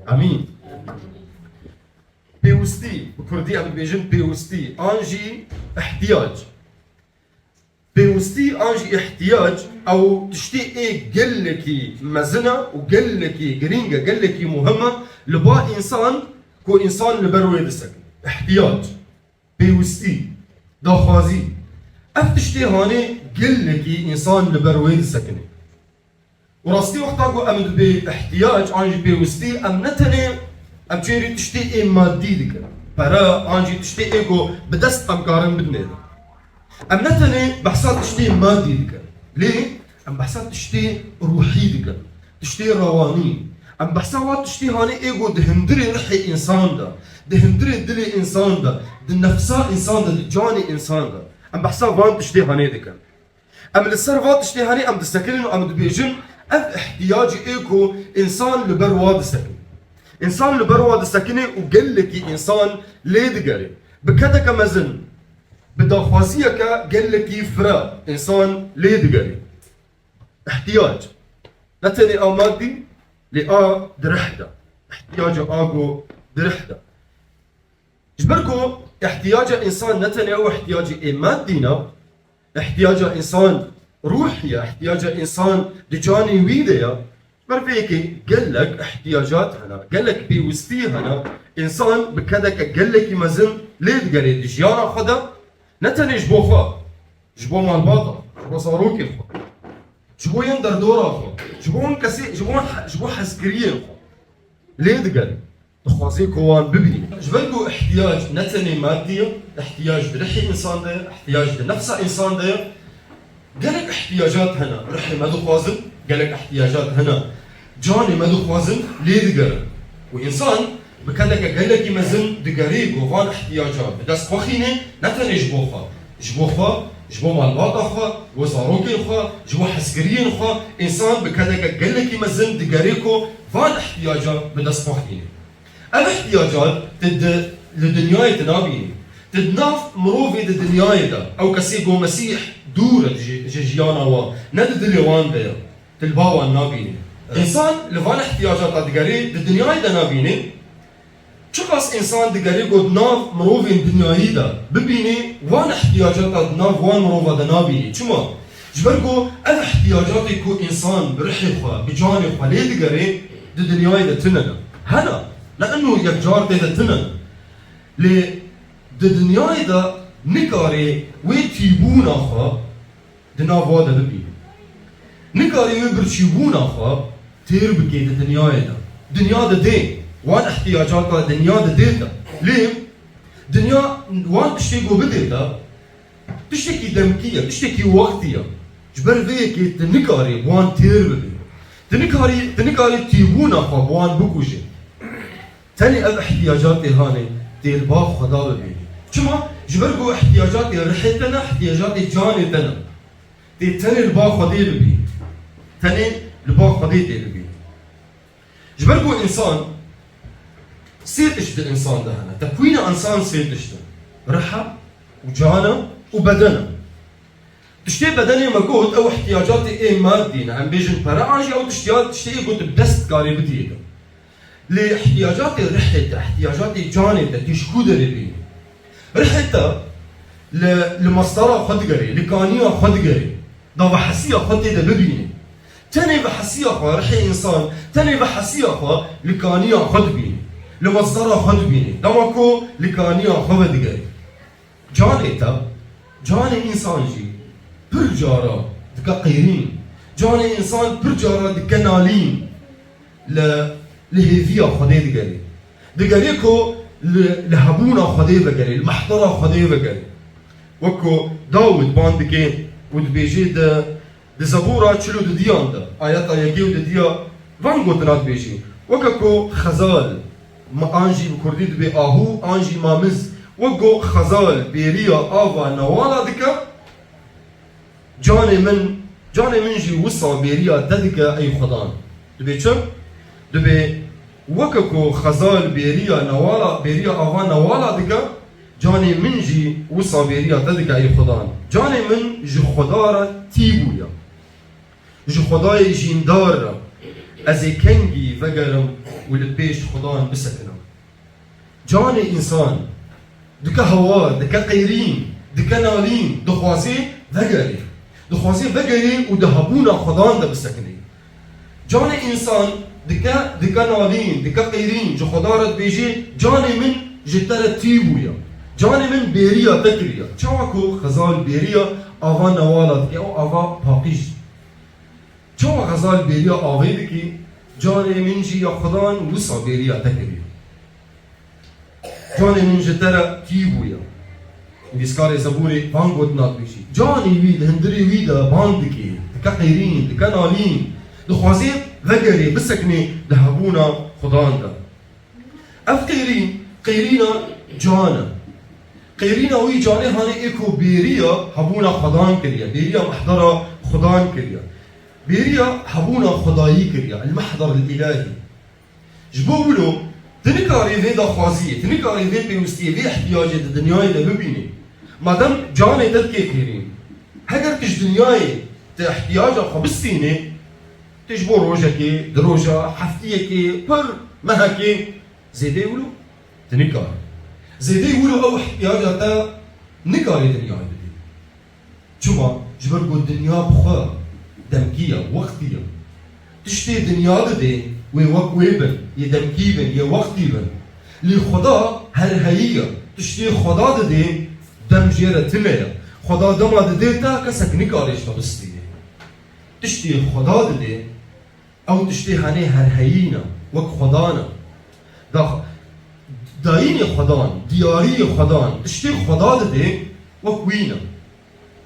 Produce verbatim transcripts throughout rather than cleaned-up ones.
Amîn. Pêwistî, bi kurdî em dibêjin pêwistî an jî ihtiyac. Pêwistî an jî ihtiyac ew tiştê ê gelekî mezin e û gelekî girîng e, gelekî muhim e li ba însan ku însan li ber wê disekine. Ihtiyac, pêwistî, daxwazî. Ev tiştê hanê gelekî însan li ber wê disekine. Û rastî wexta ku em dibê ihtiyac an jî pêwistî, em ne tenê em çêrî tiştê ê madî dikin. Pere an jî tiştê ê ku bi dest em karin bidinê. Em ne tenê behsa tiştê madî dikin. Lê em behsa tiştê ruhî dikin. Tiştê rewanî. Em behsa wa tiştê hanê ê ku di hundirê rihê însan de, di hundirê dilê însan de, di nefsa însan de, di canê însan de. Em behsa van tiştê hanê dikin. Em li ser va tiştê hanê em disekinin û em dibêjin, ev ihtiyacê ê ku însan li ber wa disekine. Însan li ber wa disekine û gelekî însan lê digere. Bi kedeke mezin, bi daxwaziyeke gelekî fira însan lê digere. Ihtiyac. Ne tenê a madî, lê a di rih de. Ihtiyaca a ku di rih de. Ji ber ku ihtiyaca însan ne tenê ew ihtiyacê ê madî ne, ihtiyaca însan ruhî ye, ihtiyaca însan di canê wî de ye. Ji ber vê yekê gelek ihtiyacat hene, gelek pêwistî hene. Însan bi kedeke gelekî mezin lê digerê di jiyana xwe de, ne tenê ji bo xwe, ji bo malbata, ji bo zarokên xwe, ji bo yên derdora xwe, ji bo wan kesê, ji bo wan he-, ji bo hezkiriyên xwe lê digerê. Dixwazê ku wan bibîne. Ji ber ku ihtiyac ne tenê madî ye, ihtiyac di rihê însan de ye, ihtiyac di nefsa însan de ye. Gelek ihtiyacat hene, rihê me dixwazin, gelek ihtiyacat hene, canê me dixwazin, lê digerin. Û însan bi kedeke gelekî mezin digerî ku van ihtiyaca bi dest xwe xînê, ne tenê ji bo xwe, ji bo xwe, ji bo malbata xwe, ji bo zarokên xwe, ji bo hezkiriyên xwe, însan bi kedeke gelekî mezin digerî ku van ihtiyaca bi dest xwe xînê. Ev ihtiyacat tu di, li dinyayê tu nabînî. Tu di nav mirovê di dinyayê de, ew kesê ku Mesîh dûr e ji, ji jiyana wan, ne di dilê wan de ye. Tu li ba wan nabînî. Însan li van ihtiyacata digerê di dinyayê de nabînî. Çiqas însan digerê ku di nav mirovên dinyayî de bibînî, van ihtiyacata di nav wan mirova de nabînî. Çima? Ji ber ku ev ihtiyacatê ku însan bi rihê xwe, bi canê xwe lê digerê, di dinyayê de tune ne. Hene, ne ino yekcar tê de tune ne. Lê di dinyayê de nikarê wê tîbûna xwe di nav wa de bibîne. Nikarê wê birçîbûna xwe têr bike di dinyayê de. Dinya didê, wan ihtiyacata dinya didê te. Lê dinya wan tiştê ku bidê te, tiştekî demkî ye, tiştekî wextî ye. Ji ber vê yekê tu nikarî bi wan têr bibî. Tu nikarî, tu nikarî tîbûna xwe bi wan bikujî. Tenê ev ihtiyacatê hanê tê li ba Xweda bibînî. Çima? Ji ber ku ihtiyacatê rihê te ne, ihtiyacatê canê te ne. Tê tenê li ba Xwedê bibînî. Tenê li ba Xwedê tê bibînî. Ji ber ku însan, sê tişt di însan de hene. Tekwîna însan sê tişt in. Rih e û can e û beden e. Tiştê bedenê me got, ew ihtiyacatê ê madî ne. Em bêjin pere an jî ew tiştiya, tiştê ê got bi dest karê bidiyê de. Lê ihtiyacatê rihê te, ihtiyacatê canê te, tê ji ku derê bîne? Rihê te li, li masdara xwe digerê, li kaniya xwe digerê. Da vehesiya xwe tê de bibîne. Tenê vehesiya xwe, rihê însan, tenê vehesiya xwe li kaniya xwe dibîne. Li masdara xwe dibîne. Dema ku li kaniya xwe vedigerê. Canê te, canê însan jî pir cara dike qîrîn. Canê însan pir cara dike nalîn. Li, li hêviya Xwedê digerê. Digerê ku li, li hebûna Xwedê vegerê, li mehdera Xwedê vegerê. Wek ku Dawid ban dike û dibêjê di Di Zebûra çil û didiyan de, ayeta yekê û didiya van gotina dibêjî, weke ku xezal, ma-, an jî bi kurdî dibê ahû, an jî mamiz, wek ku xezal bêriya ava newala dike, canê min, canê min jî wisa bêriya te dike ey Xudan. Dibê çi? Dibê weke ku xezal bêriya newala, bêriya ava newala dike, canê min jî wisa bêriya te dike ey Xudan. Canê min ji Xuda re tî bûye. Ji Xwedayê jîndar re ez ê kengî vegerim û li pêş Xudan bisekina. Canê însan dike hawar, dike qêrîn, dike nalîn, dixwazê vegerê. Dixwazê vegerê û di hebûna Xudan de bisekinê. Canê însan dike, dike nalîn, dike qêrîn, ji Xuda re dibêjê, canê min ji te re tî bûye. Canê min bêriya te kiriye. Çawa ku xezal bêriya ava newala dike, ew ava paqij. Çawa xezal bêriya avê dikî, canê min jî ya Xudan wisa bêriya te kiriye. Canê min ji te re tî bûye. Nivîskarê Zebûrê van gotina dibêjî. Canê wî di hundirê wî de bang dikê, dike qêrîn, dike nalîn. Dixwazê vegerê, bisekinê di hebûna Xudan de. Ev qêrîn, qêrîna can e. Qêrîna wî canê hanê ê ku bêriya hebûna Xudan kiriye, bêriya mehdera Xudan kiriye. Bêriya hebûna Xwedayî kiriye, el-mehder el-îlahî. Ji bo wilo, tu nikarî vê daxwaziyê, tu nikarî vê pêwistiyê, vê ihtiyacê di dinyayê de bibînî. Madem canê te dikê qêrîn, heger tu ji dinyayê tu ihtiyaca xwe bistînî, tu ji bo rojekê, du roja, heftiyekê, pir mehekê zêdeyê wilo tu nikarî. Zêdeyê wilo ew ihtiyaca te nikarî dinyayê bidî. Çima? Ji ber ku dinya bi xwe demkî ye, wextî ye. Tiştê dinya didê, wê wek wê bin, yê demkî bin, yê wextî bin. Lê Xweda her heyî ye. Tiştê Xweda didê, dem jê re tune ye. Xweda dema didê te, kesek nikarê ji te bistînê. Tiştê Xweda didê, ew tiştê henê her heyî ne, wek Xweda ne. Da, dayînê Xwedan, diyariyê Xwedan, tiştê Xweda didê, wek wî ne.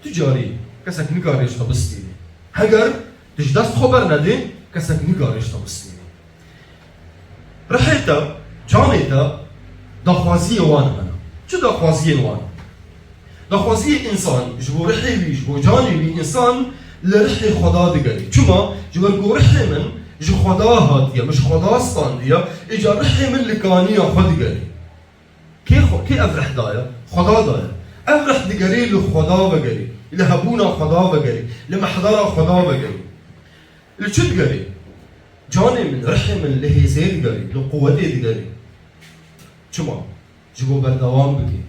Tu carî kesek nikarê ji te bistînê. Heger tu ji dest xwe bernedê, kesek nikarê ji te bistînê. Rihê te, canê te, daxwaziyê wan hene. Çi daxwaziyên wan? Daxwaziyê însan, ji bo rihê wî, ji bo canê wî, însan li rihê Xweda digerî. Çima? Ji ber ku rihê min ji Xweda hatiye, min ji Xweda standiye, îca rihê min li kaniya xwe digerî. Kê xwe, kê ev rih daye? Xweda daye. Ev rih digerê li Xweda vegerî, li hebûna Xweda vegerî, li mehdera Xweda vegerî. Li çi digerê? Canê min, rihê min li hêzê digerê, li quwetê digerê. Çima? Ji bo berdewam bike.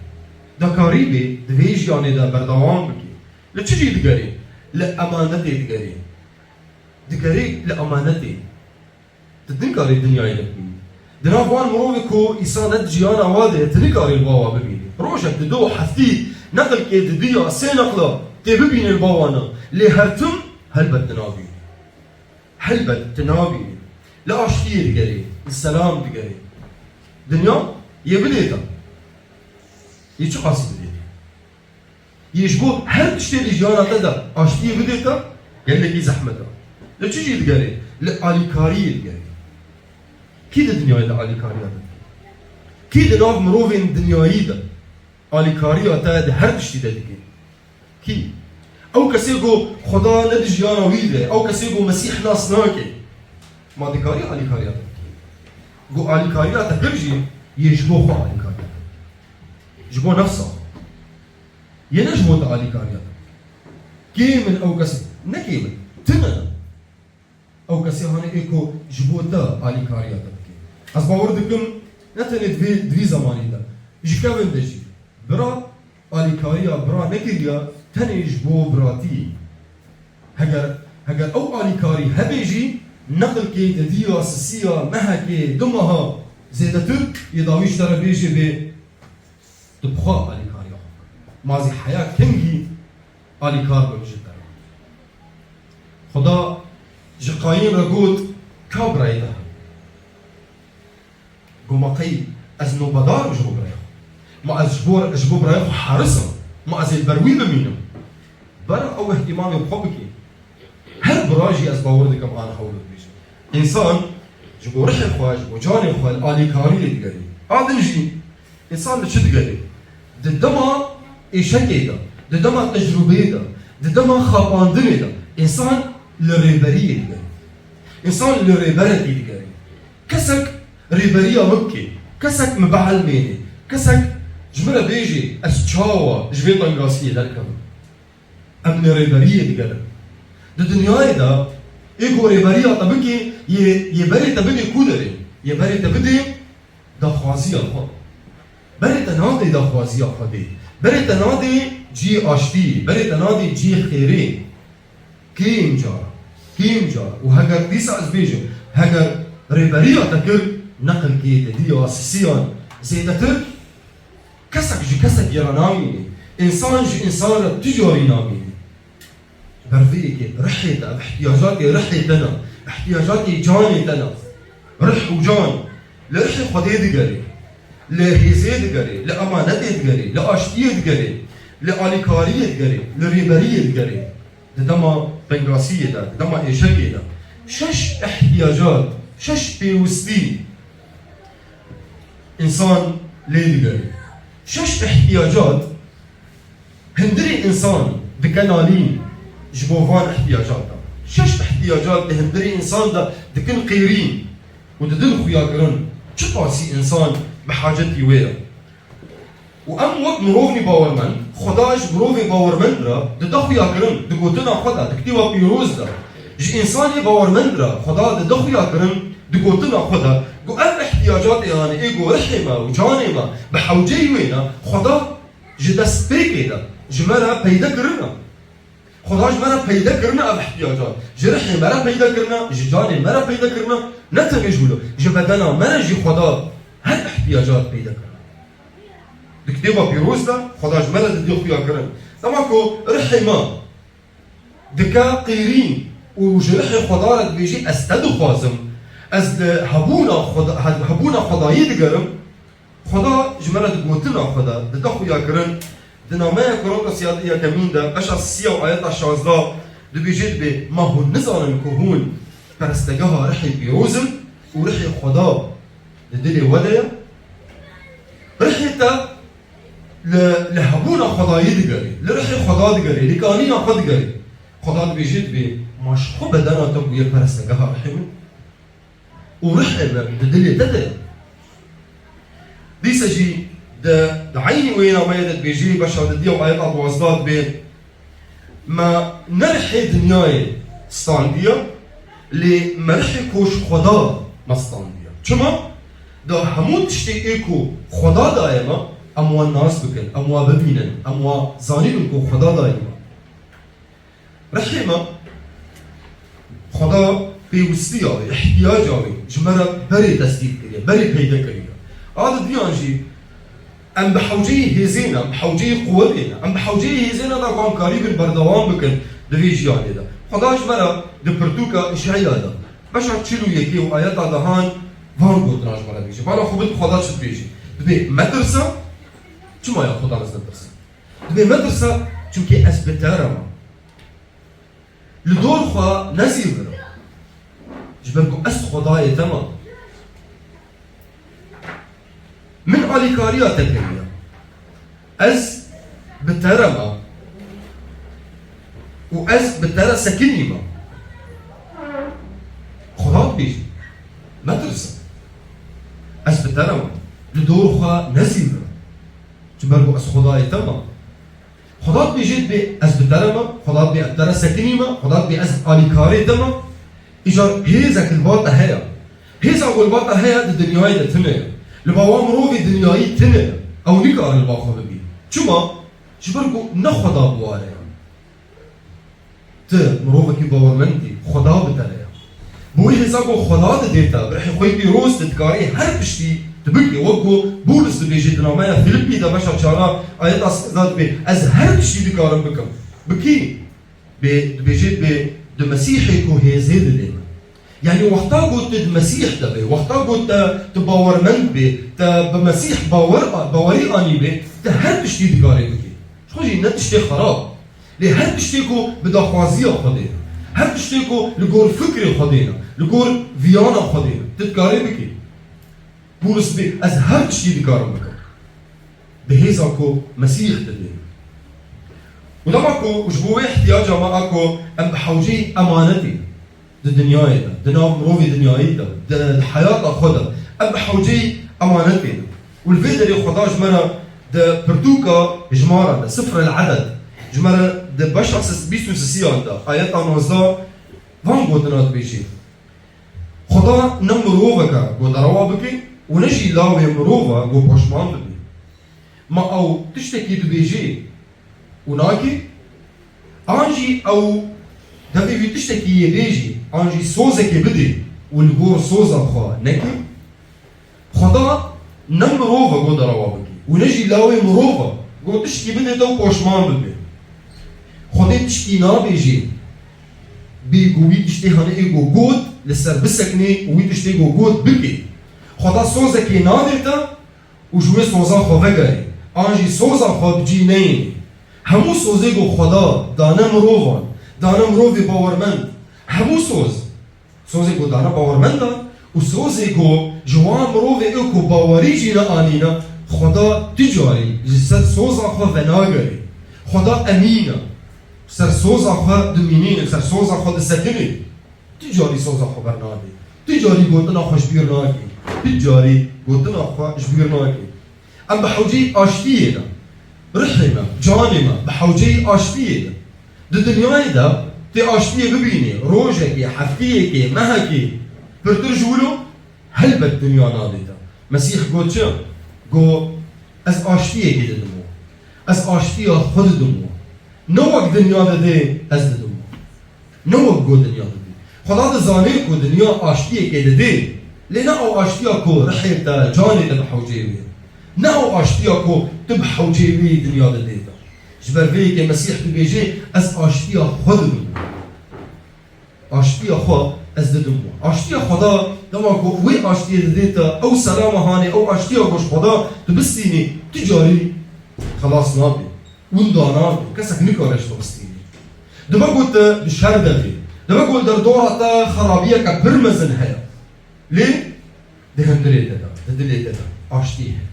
Dakarî bê, di vê jiyanê de berdewam bike. Li çi jî digerê? Li emanetê digerê. Digerê li emanetê. Tu nikarî dinyayê de bibînî. Di nav wan mirovê ku Îsa ne di jiyana wa de ye, tu nikarî li ba wa bibînî. Rojek, di du heftî, neqilkê di du ya sê neqla tê bibînî li ba wana. Lê her tim helbet tu nabînî. Helbet tu nabînî. Li aştiyê digerê, li selam digerê. Dinya yê bidê te. Yê çiqasî bidê te? Yê ji bo her tiştê di jiyana te de aştiyê bidê te, gelekî zehmet e. Li çi jî digerê? Li alîkariyê digerê. Kî di dinyayê de alîkariya te dike? Kî di nav mirovên dinyayî de alîkariya te di her tiştî de dike? Kî? Ew kesê ku Xweda ne di jiyana wî de, ew kesê ku Mesîh nas nake, ma dikarî alîkariya te bikî? Ku alîkariya te kir jî, yê ji bo xwe alîkariya te bikî. Ji bo nefsa xwe. Yê ne ji bo te alîkariya te bikî. Kê min ew kes, ne kê min, tu ne. Ew kesê hane ê ku ji bo te alîkariya te bike. Ez bawer dikim, ne tenê di vê, di vî zemanî de, ji kevin de jî, bira alîkariya bira nekiriya tenê ji bo biratiyê. Heger, heger ew alîkarî hebe jî, neqilkê di diya sisiya mehekê, du meha zêdetir yê dawî ji te re bêjê bê, tu bi xwe alîkariya xwe bikî. Ma zî heya kengî alîkar bibî ji te re. Xuda ji Qayîn re got, ka birayê te hebe? Got, ma qey ez nobedar im ji bo birayê xwe? Ma ez ji bo, ji bo birayê xwe heris im? Ma ez ê li ber wî bimînim? Bera ew îhtîmalê bi xwe bikê. Her bira jî ez bawer dikim an hewl dibêjin. Însan ji bo rihê xwe, ji bo canê xwe li alîkariyê digerî. A din jî însan li çi digerî? Di dema êşekê de, di dema tecrûbeyê de, di dema xapandinê de însan li rêberiyê digerî. Însan li rêberekî digerî. Kesek rêberiya min bike, kesek min bielmêne, kesek ji min re bêje ez çawa ji vê tengasiyê derkevim. Em li rêberiyê digerin. Di dinyayê de ê ku rêberiya te bike, yê, yê berê te bibê ku derê? Yê berê te bidê daxwaziya xwe. Berê te nadê daxwaziya Xwedê. Berê te nadê cihê aştiyê. Berê te nadê cihê xêrê. Kêm car, kêm car. Û heger dîsa ez bêjim, heger rêberiya te kir, neqilkê te diya sisiyan zêdetir, kesek ji kesekê re namîne. Însan ji însan re tu carî namîne. Ji ber vê yekê rihê te, ev ihtiyacatê rihê te ne, ihtiyacatê canê te ne. Rih û can li rihê Xwedê digerê, li hêzê digerê, li emanetê digerê, li aştiyê digerê, li alîkariyê digerê, li rêberiyê digerê. Di dema pengasiyê de, di dema êşekê de şeş ihtiyacat, şeş pêwistî însan lê digerê. Şeş ihtiyacat Hundirê însan dike nanîn ji bo van ihtiyacatan. Şeş ihtiyacat di hundirê însan de dikin qêrîn û didin xuyakirin çiqasî însan bi hacetî wê ye. Û em wek mirovî bawermend, Xweda ji mirovê bawermend re dide xuyakirin, di gotina xwe de, di kitêba pîroz de, ji însanê bawermend re Xweda dide xuyakirin, di gotina xwe de, ku ev ihtiyacatê, yanî ê ku rihê me û canê me bi hewceyî wê ne, Xweda ji destpêkê de ji me re peyde kirine. Xweda ji me re peyde kirine ev ihtiyacan. Ji rihê me re peyde kirine, ji canê me re peyde kirine, ne tenê ji wilo, ji bedena me re jî Xweda her ihtiyacat peyde kirine. Di kitêba pîroz de Xweda ji me re didê xuya kirin. Dema ku rihê me dike qêrîn û ji rihê Xweda re dibêjî, ez te dixwazim, ez li hebûna Xweda, he-, hebûna Xwedayî digerim, Xweda ji me re di gotina xwe de dide xuya kirin. Di nameya Korintos ya di yekemîn de, beşa sisiya û ayeta şazdeh dibêje, dibê, ma hûn nizanin ku hûn perestegeha rihê pîroz in û rihê Xweda di dilê we de ye? Rihê te li, li hebûna Xwedayê digerê, li rihê Xweda digerê, li kanîna xwe digerê. Xweda dibêje, dibê, ma ji xwe bedena te bûye perestegeha rihê min? Û rihê me di dilê te de ye. Dîsa jî di, di eynî wê nameyê de dibêjî, beşa di diya û ayeta duwazdeh dibê, me ne rihê dinyayê standiye, lê me rihê ku ji Xweda me standiye. Çima? Da hemû tiştê ê ku Xweda daye me, em wan nas bikin, em wan bibînin, em wan zanîbin ku Xweda daye me. Rihê me Xweda pêwistiya wê, ihtiyaca wê ji me re berê tesdîq kiriye, berê peyde kiriye. A di diyan jî em bi hewceyî hêzê ne, em bi hewceyî quwetê ne, em bi hewceyî hêzê ne da ku em karîbin berdewam bikin di vê jiyanê de. Xweda ji me re di pirtûka Îşeya de, beşa çil û yekê û ayeta dehan van gotina ji me re dibêje. Bala xwe bid Xweda çi dibêje. Dibê metirse, çima ya Xweda ez netirsim? Dibê metirse, çimkî ez bi te re me. Li dor xwe nezîvire. Ji ber ku ez Xwedayê te me. Min alîkariya te kiriye. Ez bi te re me. Û ez bi te re sekinî me. Xweda dibêje, metirse. Ez bi te re me. Li dor xwe nezîvire. Ji ber ku ez Xwedayê te me. Xweda dibêje dibê ez bi te re me, Xweda dibê ez te re sekinî me, Xweda dibê ez alîkarê te me. Îcar hêzek li ba te heye. Hêza ku li ba te heye di dinyayê de tune ye. Li ba wan mirovê dinyayî tune ye. Ew nikare li ba xwe bibî. Çima? Ji ber ku ne Xweda bi wa re ye. Tu mirovekî bawermend î, Xweda bi te re ye. Bi wê hêza ku Xweda didê te, bi rihê xwe yê pîroz tu dikarî her tiştî tu bikî. Wek ku Bûlis dibêje di nameya Fîlipî de beşa çara ayeta sêzdeh dibê, ez her tiştî dikarim bikim. Bi kî? Bê, dibêje bê di Mesîhê ku hêzê didê me. Yanî wexta ku tu di Mesîh de bê, wexta ku te, tu bawermend bê, te bi Mesîh bawer, bawerî anî bê, tu her tiştî dikarê bikî. Ji xwe jî ne tiştê xerab. Lê her tiştê ku bi daxwaziya Xwedê ne, her tiştê ku li gor fikrê Xwedê ne, li gor viyana Xwedê ne, tu dikarê bikî. Bûlis bê, ez her tiştî dikarim bikim. Bi hêza ku Mesîh didê. Û dema ku ji bo wê ihtiyaca me a ku em bi hewceyî emanetê di dinyayê de, di nav mirovê dinyayî de, di, di heyata xwe de, em bi hewceyî emanetê ne. Û li vê derê Xweda ji me re di pirtûka Jimara de, Sifrel Eded, ji me re di beşa sis-, bîst û sisiyan de, ayeta nozdeh, van gotina dibêjî. Xweda ne mirovek e ku derewa bike û ne jî lawê mirov e ku poşman bibe. Ma ew tiştekî dibêje û nake? An jî ew devê wî tiştekî yê bêjî, an jî sozekê bidê û li gor soza xwe neke? Xweda ne mirov e ku derewa bike û ne jî lawê mirov e ku tişkî bidê te û poşman bibe. Xwedê tişkî nabêjê bê ku wî tiştê hanê ê ku got li ser biseknê û wî tiştê ku got bike. Xweda sozekê nadê te û ji wê soza xwe vegerê, an jî soza xwe bi cî neyênê. Hemû sozê ku Xweda dane mirovan, dane mirovê bawermend, hemû soz, sozê ku dane bawermendan û sozê ku ji wan mirovê ê ku bawerî jî neanîne, Xweda tu carî ji ser soza xwe venagerê. Xweda emîn e. Ser soza xwe dimînê, ser soza xwe disekinê. Tu carî soza xwe bernadê. Tu carî gotina xwe ji bîr nakê. Tu carî gotina xwe ji bîr nakê. Em bi hewceyî aştiyê ne. Rihê me, canê me bi hewceyî aştiyê ne. Di dinyayê de tê aştiyê bibînê, rojekê, heftiyekê, mehekê pirtir ji wilo helbet dinya nadê te. Mesîh got çi? Got, ez aştiyekê didim we. Ez aştiya xwe didim we. Ne wek dinya didê, ez didim we. Ne wek ku dinya didê. Xweda dizanê ku dinya aştiyekê didê. Lê ne ew aştiya ku rihê te, canê te bi hewceyê wê ye. Ne ew aştiya ku tu bi hewceyê wê yê dinya didê te. Ji ber vê yekê Mesîh dibêje, ez aştiya xwe didim. Aştiya xwe ez didim we. Aştiya Xweda, dema ku wê aştiyê didê te, ew selama hanê, ew aştiya ku ji Xweda tu bistînî, tu carî xelas nabî. Winda nabê, kesek nikare ji te bistînê. Dibe ku tu di şer de bî. Dibe ku li derdora te xerabiyeke pir mezin heye. Lê di hundirê te de, di dilê te de aştî heye.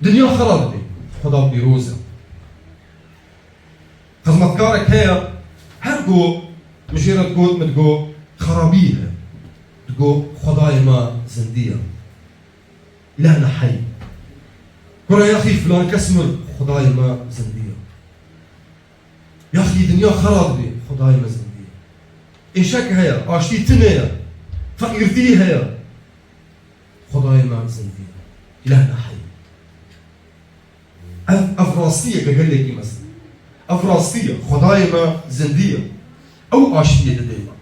Dinya xera dibê, Xweda pîroz e. Xizmetkarek heye, her ku min jê re digot, min digot, xerabî heye. Digot, Xwedayê me zindî ye. Îlehna hey. Kura yaxî filan kes mir, Xwedayê me zindî ye. Yaxî dinya xera dibê, Xwedayê me zindî ye. Êşek heye, aştî tune ye, feqîrtî heye. Xwedayê me zindî ye. Îlehna hey. Ev, ev rastiyeke gelekî mezin. Ev rastî ye. Xwedayê me zindî ye. Ew aştiyê didê me.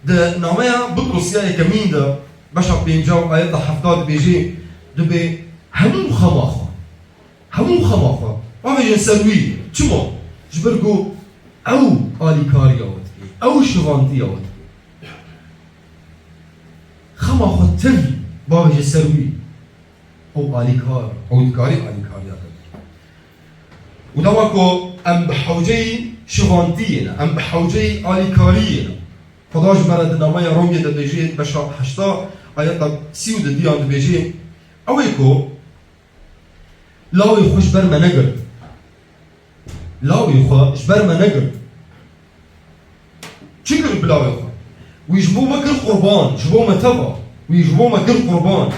Di nameya Butrus ya yekemîn de, beşa pênca û ayeta hefta dibêje, dibê hemû xema xwe, hemû xema xwe bavêjin ser wî. Çima? Ji ber ku ew alîkariya we dike, ew şivantiya we dike. Xema xwe tevî bavêje ser wî. Ew alîkar, ew dikarî alîkariya te bike. Û dema ku em bi hewceyî şivantiyê ne, em bi hewceyî alîkariyê ne. Xweda ji me re di nameya Romyê de dibêje, beşa heşta, ayeta sî û duduyan dibêje, ew ê ku lawê xwe ji ber me negirt. Lawê xwe ji ber me negirt. Çi kir bi lawê xwe? Wî ji bo me kir qurban, ji bo me teva. Wî ji bo me kir qurban.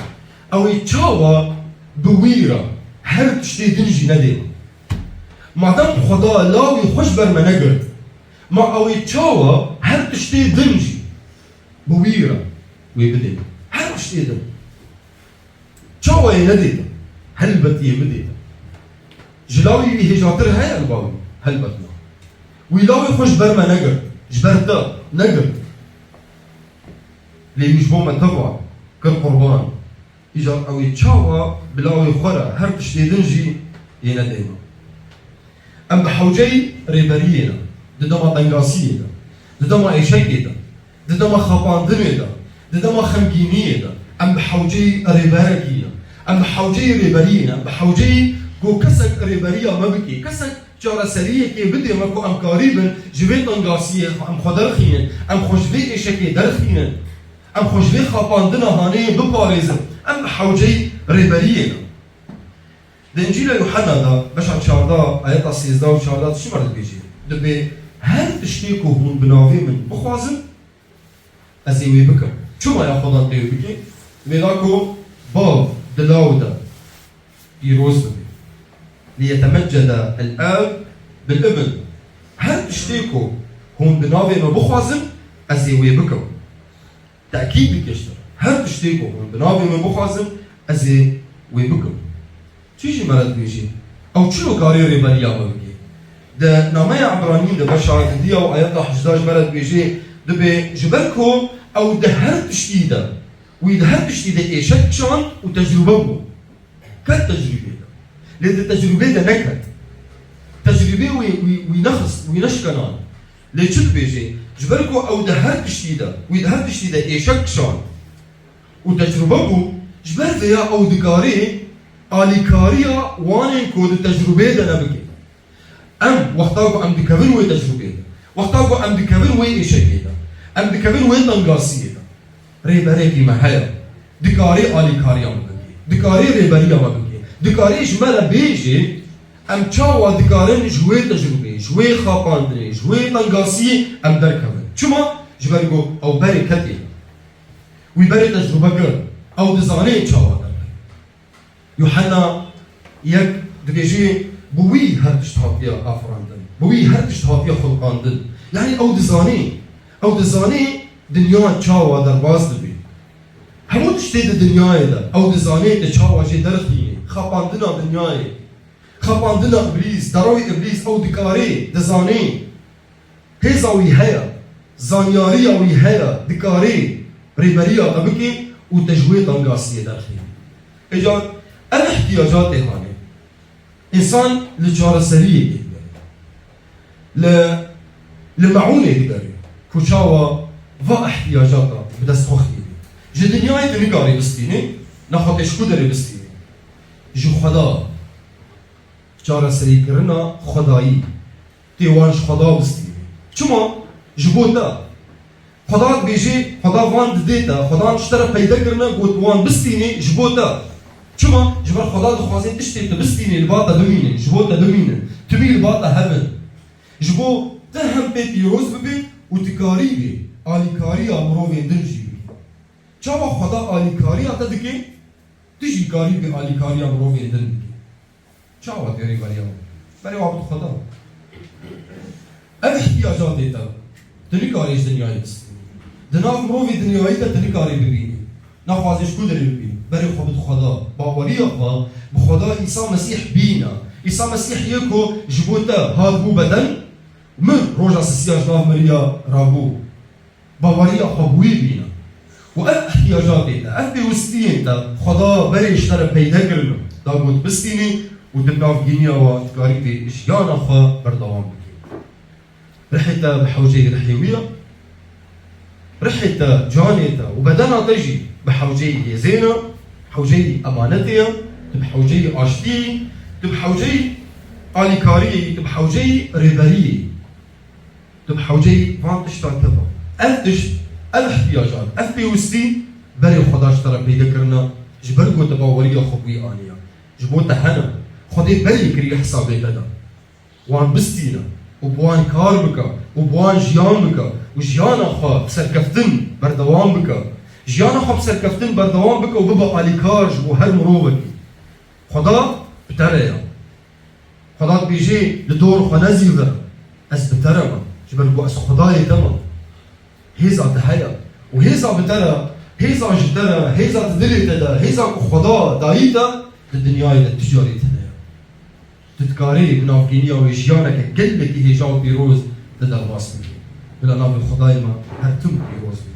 Ew ê çawa bi wî re her tiştê din jî nedê me? Madem Xweda lawê xwe ji ber me negirt, ma ew ê çawa her tiştê din jî bi wî re wê bidê me? Her tiştê din. Çawa yê nedê te? Helbet yê bidê te. Ji lawê wî hêjatir heye li ba wî? Helbet na. Wî lawê xwe ji ber me negirt. Ji ber te negirt. Lê wî ji bo me teva kir qurban. Îcar ew ê çawa bi lawê xwe re her tiştê din jî yê nedê me? Em bi hewceyî rêberiyê ne, di dema tengasiyê de, di dema êşekê de, di dema xapandinê de, di dema xemgîniyê de, em bi hewceyî rêberekî ne. Em bi hewceyî rêberiyê ne, em bi hewceyî ku kesek rêberiya me bike, kesek çareseriyekê bidê me ku em karîbin ji vê tengasiyê em xwe derxînin, em xwe ji vê êşekê derxînin, em xwe ji vê xapandina hanê biparêzin. Em bi hewceyî rêberiyê ne. Di Încîla Yuhanna de, beşa çardeh, ayeta sêzdeh û çardeh çi me dibêje? Dibê, her tiştê ku hûn bi navê min bixwazin, ez ê wê bikim. Çima ya Xwedan tê wê bikê? Vêda ku Bav di law de pîroz bibe. Liyetemeccede el-Ab bil-Ibn. Her tiştê ku hûn bi navê min bixwazin, ez ê wê bikim. Tekîd dike ji te. Her tiştê ku hûn bi navê min bixwazin, ez ê wê bikim. Çi jî me re dibêjî? Ew çilo karê rêberiya me bike? Di nameya Ebranîn de beşa didiya û ayeta hejda ji me re dibêjê, dibê, ji ber ku ew di her tiştî de, wî di her tiştî de êşek kişand û tecrûbe bû. Ket tecrûbê de. Lê di tecrûbê de neket. Tecrûbê wî, wî, wî nexist, wî neşkenand. Lê çi dibêjê? Ji ber ku ew di her tiştî de, wî di her tiştî de êşek kişand û tecrûbe bû, ji ber vêya ew dikarê alîkariya wanên ku di tecrûbê de nebike. Em, wexta ku em dikevin wê tecrûbê de, wexta ku em dikevin wê êşekê de, em dikevin wê tengasiyê de, rêberekî me heye, dikarê alîkariya me bike, dikarê rêberiya me bike, dikarê ji me re bêjê, em çawa dikarin ji wê tecrûbê, ji wê xapandinê, ji wê tengasiyê em derkevin. Çima? Ji ber ku ew berê ketê. Wî berê tecrûbe kir, ew dizanê çawa derkeve. Yuhanna yek dibêjê, bi wî her tişt hatiye afirandin, bi wî her tişt hatiye xulqandin. Yanî ew dizanê, ew dizanê dinya çawa derbas dibe. Hemû tiştê di dinyayê de, ew dizanê te çawa jê derxînê, xapandina dinyayê, xapandina Îblîs, derewê Îblîs, ew dikarê, dizanê. Hêza wî heye, zanyariya wî heye, dikarê rêberiya te bike û te ji wê tengasiyê derxîne. Îcar ev ihtiyacatê hane. Însan li çareseriyê tê digere. Li, li meûnê digere. Ku çawa va ihtiyacata bi dest xwe xînî. Ji dinyayê tu nikarî bistînî, nexwe tê ji ku derê bistînî. Ji Xweda. Çareserîkirina Xwedayî. Tê wan ji Xweda bistînî. Çima? Ji bo te. Xweda dibêjê, Xweda van didê te, Xwedan ji te re peyde kirine, got wan bistînê ji bo te. Çima? Ji ber Xweda dixwazê tiştê tu bistînê, li ba te bimînin, ji bo te bimînin. Timî li ba te hebin. Ji bo te hem pê pîroz bibî û tu karî bî alîkariya mirovên din jî bikî. Çawa Xweda alîkariya te dike, tu jî karî bî alîkariya mirovên din bikî. Çawa tê rêberiya min? Berê wa bide Xweda. Ev ihtiyacatê te, tu nikarî ji dinyayê bistînî. Di nav mirovê dinyayî de tu nikarî bibînî. Naxwazê ji ku derê bibînî? Berê xwe bide Xweda. Baweriya xwe bi Xweda Îsa Mesîh bîne. Îsa Mesîh yê ku ji bo te hat bû beden, mir, roja sisiya ji nav miriya rabû. Baweriya xwe bi wî bîne. Û ev ihtiyacatê te, ev pêwistiyên te, Xweda berê ji te re peyde kirine. Da got bistînî û tu navgîniya we dikarî vê jiyana xwe berdewam bikî. Rihê te bi hewceyî rihê wî ye. Rihê te, canê te û bedena te jî bi hewceyî hêzê ne, hewceyî emanetê ye, tu bi hewceyî aştiyê yî, tu bi hewceyî alîkariyê yî, tu bi hewceyî rêberiyê yî. Tu bi hewceyî van tiştan teva. Ev tişt, ev ihtiyacan, ev pêwistî berê Xweda ji te re peyde kirine, ji ber ku te baweriya xwe bi wî aniye. Ji bo te hene. Xwedê berê kiriye hesabê te de. Wan bistîne û bi wan kar bike û bi wan jiyan bike û jiyana xwe bi serkeftin berdewam bike. Jiyana xwe bi serkeftin berdewam bike û bibe alîkar ji bo her mirovekî. Xweda bi te re ye. Xweda dibêjê, li dor xwe nezîvir, ez bi te re me, ji ber ku ez Xwedayê te me. Hêza te heye. Û hêza bi te re, hêza ji te re, hêza di dilê te de, hêza ku Xweda dayî te, di dinyayê de tu carê tune ye. Tu dikarî bi navgîniya wê jiyaneke gelekî hêja û pîroz tu derbas bikî. Bila navê Xwedayê me her tim pîroz be.